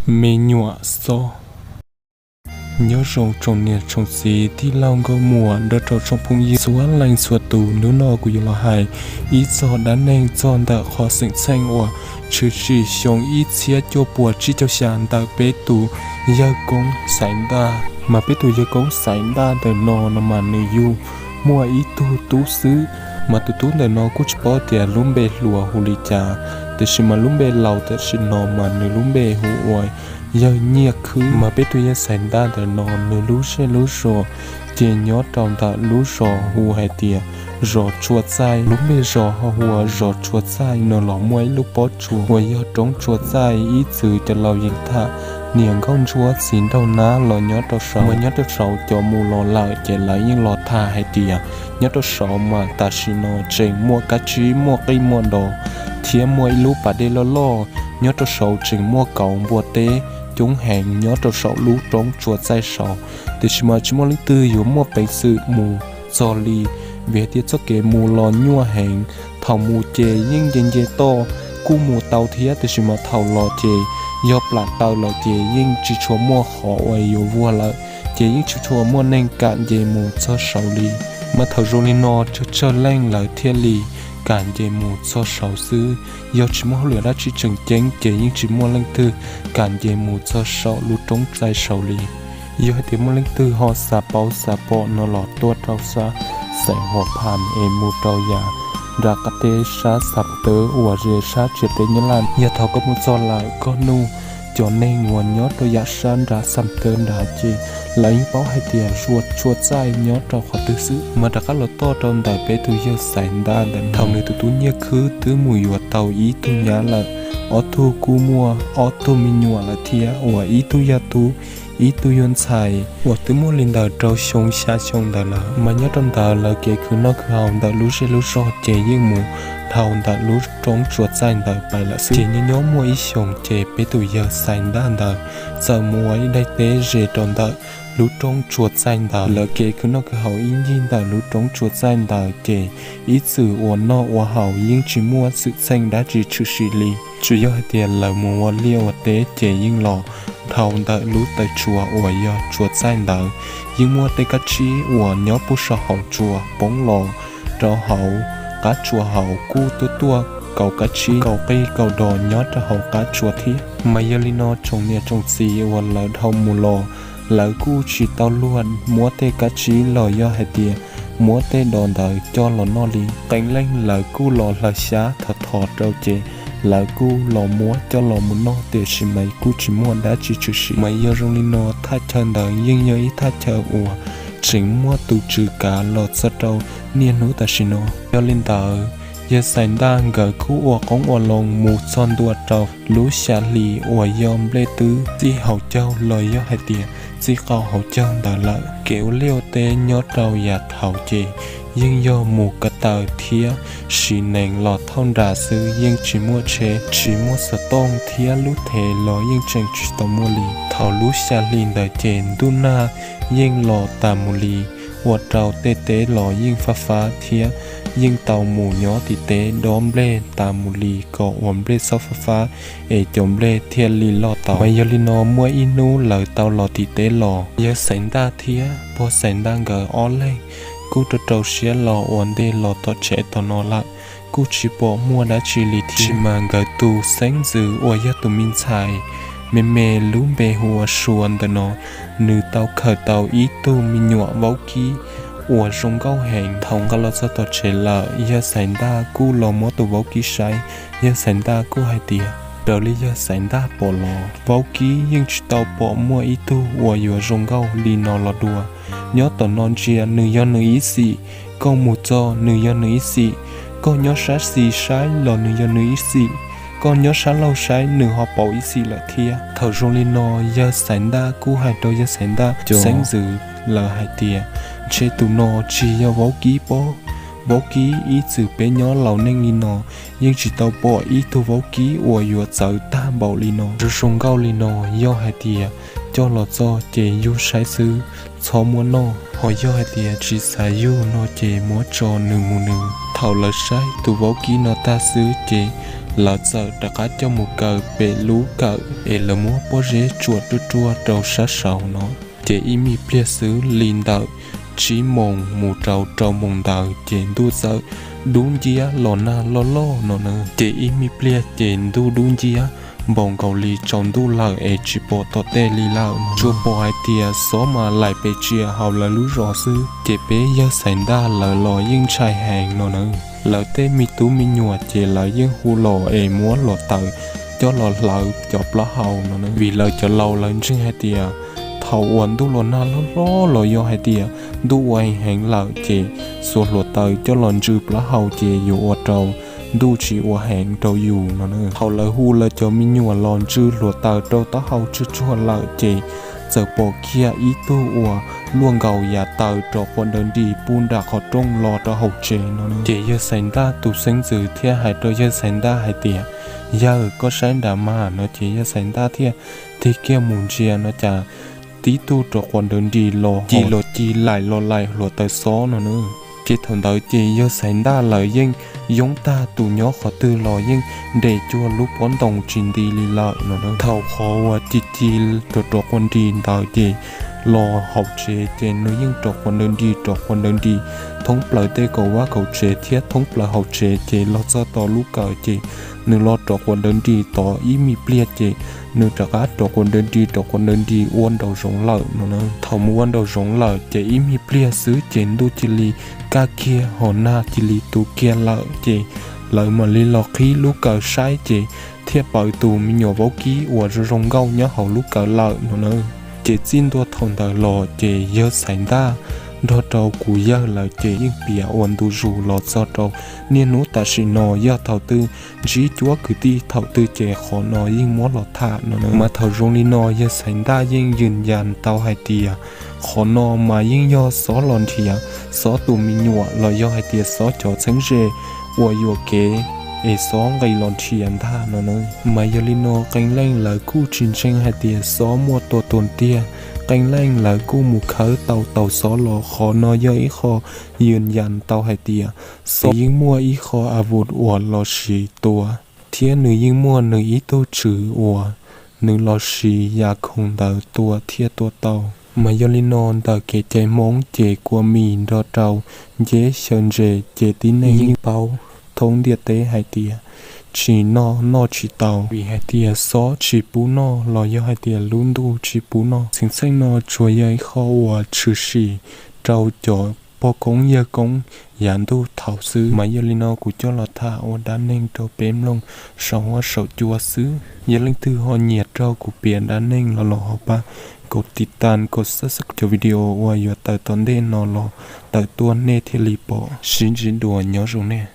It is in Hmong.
Me nyuam xoj. Nyob zoo tsoom niam tsoom txiv tij laug nkauj muam nrog rau tsoom phooj ywg txhua leej txhua tus, hnub no kuv yuav los hais ib txog dab neeg txog ntawm qhov xeem txheej uas tshwm sim xyoo ib txhiab cuaj puas tsib caug xya ntawm peb tus yawg koob Xaiv Ntaj. Mas peb tus yawg koob Xaiv Ntaj ntawm no no mas nws yug muaj ib tug tub xwb, mas tus tub ntawm no kuj tsis paub tias lub npe hluas hu li cas, tiam sis mas lub npe laus tam sim no mas nws lub npe hu ua yawg Nyiaj Khwb. Mas peb tus yawg Xaiv Ntaj ntawm no nws lub zej lub zos ces nyob rau ntawm lub zos hu hais tias zos Tsua Txaij. Lub npe zos ho hu ua zos Tsua Txaij no los muaj ib lub pob tsuas uas yog roob Tsua Txaij ib txwm cov laus yeej tham niam nkauj ntsuab txiv nraug nab los nyob rau saud. Mas nyob rau saud cov mus los lawm ces lawv yeej los tham hais tias nyob rau saud mas tam sim no tseem muaj kab tsib muaj qij muaj dos thiab muaj ib lub pas dej loj loj. Nyob rau saud tseem muaj kauv npua teb coob heev nyob rau saum lub roob Tsua Txaij saud, tiam sis mas tsis muaj leej twg yuav muaj peev xwm mus txog li, vim hais tias txoj kev mus los nyuaj heev. Thaum mus ces yeej nce nce toj kuj mus tau thiab, tiam sis mas thaum los ces yog plam taw lawm ces yeej tsis tshua muaj qhov uas yuav vuag lawm, ces yeej tsis tshua muaj neeg kam nce mus txog saud li. Mas thaum zoo li no tsawg tsawg leej lawv thiaj li kam nce mus txog saud xwb. Yog tsis muaj hauj lwm dab tsi tseem ceeb ces yeej tsis muaj leej twg kam nce mus txog saum lub roob Txaij saud li. Yog hais tias muaj leej twg ho xav paub xav pom no los tuaj rau sab xeev Huam Phas es mus rau yav nram qab teb sab Xam Tawb uas ze sab tsev teb Nyab Laj. Yog thaum koj mus txog lawm koj nug cov neeg uas nyob rau yav sab nram Xam Tawb nrad ces lawv yeej paub hais tias zos Tsua Txaij nyob rau qhov twg xwb. Mas rov qab los txog rau ntawm peb tus yawg Xaiv Ntaj ntawm no, thaum nws tus tub Nyiaj Khwb twb mus yuav tau ib tug nyab lawm, ob tug kuj muaj ob tug me nyuam lawm thiab, uas ib tug yog tub, ib tug yog ntxhais, uas twb muaj li ntawm rau xyoo xya xyoo ntawd lawm. Mas nyob rau ntawd lawv kev khwv noj khwv haus ntawm lub zej lub zog ces yeej mus dhau ntawm lub roob Tsua Txaij ntawd pais lawm xwb. Ces nyob nyob muaj ib xyoos ces peb tus yawg Xaiv Ntaj ntawd txawm mus ua ib daim teb ze rau ntawm lub roob Tsua Txaij ntawd. Lawv kev khwv noj khwv haus ib ncig ntawm lub roob Tsua Txaij ntawd ces ib txwm ua noj ua haus yeej tsis muaj xwm txheej dab tsi tshwm sim li. Tsuas yog hais tias lawv mus ua liaj ua teb ces yeej los dhau ntawm lub taw tsua uas yog Tsua Txaij ntawd. Yeej muaj tej kab tsib uas nyob puag saum hauv tsua poob los rau hauv qab tsua hauv, kuj tuaj tuaj kaus kab tsib kaus qij kaus dos nyob rau hauv qab tsua thiab. Mas yog li no tsoom niam tsoom txiv uas lawv dhau mus los, lawv kuj tsis tau luag muab tej kab tsib los yog hais tias muab tej dos ntawd coj los noj li. Qee leej lawv kuj los hlawv xyab thov thov rau ces lawv kuj los muab coj los mus noj, tiam sis mas kuj tsis muaj dab tsi tshwm sim. Mas yog zoo li no thaj chaw ntawd yeej yog ib thaj chaw uas tseem muaj tus tswv kav los txog rau niaj hnub tam sim no. Yog li ntawd yawg Xaiv Ntaj nkawd kuj ua qoob ua loo mus txog ntua rau lub xya hli uas yog nplej twb txij hauv caug los yog hais tias txij qau hauv caug ntawd lawm. Kev ua liaj ua teb nyob rau yav thaud ces yeej yog mus ko taw thiab siv nees los thauj nram xwb, yeej tsis muaj tsheb, tsis muaj xov tooj thiab lub thev los yeej tseem tsis tau muaj li. Thaum lub xya hli ntawd ces ntuj nag yeej los tas mus li, ua rau tej teb los yeej fab fab thiab yeej tau mus nyob tim teb dob nplej tas mus li kom ua nplej txhob fab fab es cov nplej thiaj li loj tau. Mas yog li no muaj ib hnub lawv tau los tim teb los, yawg Xaiv Ntaj thiab pog Xaiv Ntaj nkawd ob leeg kuj rau rau siab los ua ntej los tom tsev tom no lawm, kuj tsis pom muaj dab tsi li thiab. Tsis mas nkawd tus xeeb ntxwv uas yog tus me ntxhais me me lub npe hu ua Suav ntawm no, nws tau khaws tau ib tug me nyuam vaub kib uas zoo nkauj heev. Thaum nqa los txog tom tsev lawm, yawg Xaiv Ntaj kuj los muab tus vaub kib saib. Yawg Xaiv Ntaj kuj hais tias raws li yawg Xaiv Ntaj pom los, vaub kib yeej tsis tau pom muaj ib tug uas yuav zoo nkauj li no los dua. Nyob tom no ntsia nws yog nws ib xim, koj mus txog nws yog nws ib xim, koj nyob sab xis saib los nws yog nws ib xim, koj nyob sab laug saib nws ho pauv ib xim lawm thiab. Thaum zoo li no, yawg Xaiv Ntaj kuj hais rau yawg Xaiv Ntaj cov xeeb ntxwv lawm hais tias, ntshe tus no tsis yog vaub kib pob. Vaub kib ib txwm peb nyob laus neej li no yeej tsis tau pom ib tug vaub kib uas yuav txawv tag npaum li no, zoo zoo nkauj li no. Yog hais tias coj los txog ces yug saib xwb, txhob muab noj. Ho yog hais tias tsis xav yug no ces muab tso nws mus nws. Thaum lawv saib tus vaub kib no tag xwb ces lawv txawm rov qab coj mus kaw pem lub kawm es lawv muab pob zeb tsuam ruaj ruaj rau sab saud no. Ces ib me pliag xwb li ntawm tsib moos mus rau rau moos ntawd ces ntuj txawm dub nciab los nag loj loj no na. Ces ib me pliag ces ntuj dub nciab npaum nkaus li tsaus ntuj lawm es tsis pom tom tej li lawm no. Tsuas pom hais tias xob mas laim pes tsia hauv lawv lub zos xwb. Ces peb yawg Xaiv Ntaj lawv los yeej ntshai heev no na. Lawv tej me tub me nyuam ces lawv yeej hu los es muab hluav taws coj los hlawv cov plaub hau no na. Vim lawv cov laus lawv ntseeg hais tias thaum uas ntuj los nag loj loj los yog hais tias ntuj ua heev heev lawm ces xuas hluav taws coj los ntsw plaub hau ces yuav ua rau ntuj tsis ua heev rau yus no na. Thaum lawv hu lawv cov me nyuam los ntsw hluav taws rau taub hau tsuag tsuag lawm ces txawm pom kiag ib tug uas luaj nkaus yav taws rov quas nrawv nris puag nram qhov rooj los rau hauv tsev no na. Ces yawg Xaiv Ntaj tus xeeb ntxwv thiaj hais rau yawg Xaiv Ntaj hais tias, Yawg, koj saib nrad mas no. Ces yawg Xaiv Ntaj thiaj tig kiag mus ntsia no cas tib tug rov quas nrawv nris los ci los ci laim los laim hluav taws xob no na. Ces thaum ntawd ces yawg Xaiv Ntaj lawv yeej yoob tag, tus nyob qhov twg los yeej nres cuag lub pob ntoos tsis nti li lawm no na. Thaum qhov uas ci ci rov rov quas nris ntawd ces los hauv tsev ces nws yeej rov quas nrawv nris rov quas nrawv nris thoob plaws tej kaum vaj kaum tsev thiab thoob plaws hauv tsev ces los txog tom lub kawm ces nws los rov quas nrawv nris tod ib me pliag ces nws rov qab rov quas nrawv nris rov quas nrawv nris ua nraum zoov lawm no na. Thaum mus ua nraum zoov lawm ces ib me pliag xwb ces ntuj cia li kaj kiag ho nag cia li tu kiag lawm ces lawv mam li los qhib lub kawm saib ces thiaj pom tus me nyuam vaub kib uas zoo zoo nkauj nyob hauv lub kawm lawm no na. Ces txij ntua thaum ntawd los ces yawg Xaiv Ntaj nrog rau kuv yawg lawv ces yeej piav ua ntu zus los txog rau niaj hnub tam sim no. Yog thaum twg ntsib cuab kwv tij thaum twg ces qhov no yeej muab los tham no na. Mas thaum zoo li no yawg Xaiv Ntaj yeej yws yas tau hais tias qhov no mas yeej yog xob los nrhiav xob tus me nyuam los yog hais tias xob cov txheeb ze uas yuam kev es xob nqis los nrhiav ntag no na. Mas yog li no qee leej lawv kuj tsis ntseeg hais tias xob muaj tua tuag tiag. Qee leej lawv kuj mus khawb tau taus xob los. Qhov no yog ib qho yws yas tau hais tias xob yeej muaj ib qho a vus uas los sis tua, thiab nws yeej muaj nws ib tug tswv uas nws los sis yam khoom ntawd tua thiaj tua tau. Mas yog li no ntawm kev cai Hmoob ces kua mis nrog rau nceb xyaw ntses ces tib neeg yeej paub thoob ntiaj teb hais tias tsis noj noj tsis tau, vim hais tias xob tsis pub noj los yog hais tias lub ntuj tsis pub noj. Xwm txheej no tsuas yog ib qho uas tshwm sim rau cov pog koob yawg koob yav ntuj thaud xwb. Mas yog li no kuv coj los tham ua dab neeg rau peb mloog saum huab saum cua xwb. Yog leej twg ho nyiam raug kuv piav dab neeg los los ho pab kaum tiv tas kaum subscribe cov video uas yuav tawm tom ntej no los tawm tuaj nej thiaj li pom. Sib ntsib dua, nyob zoo nej.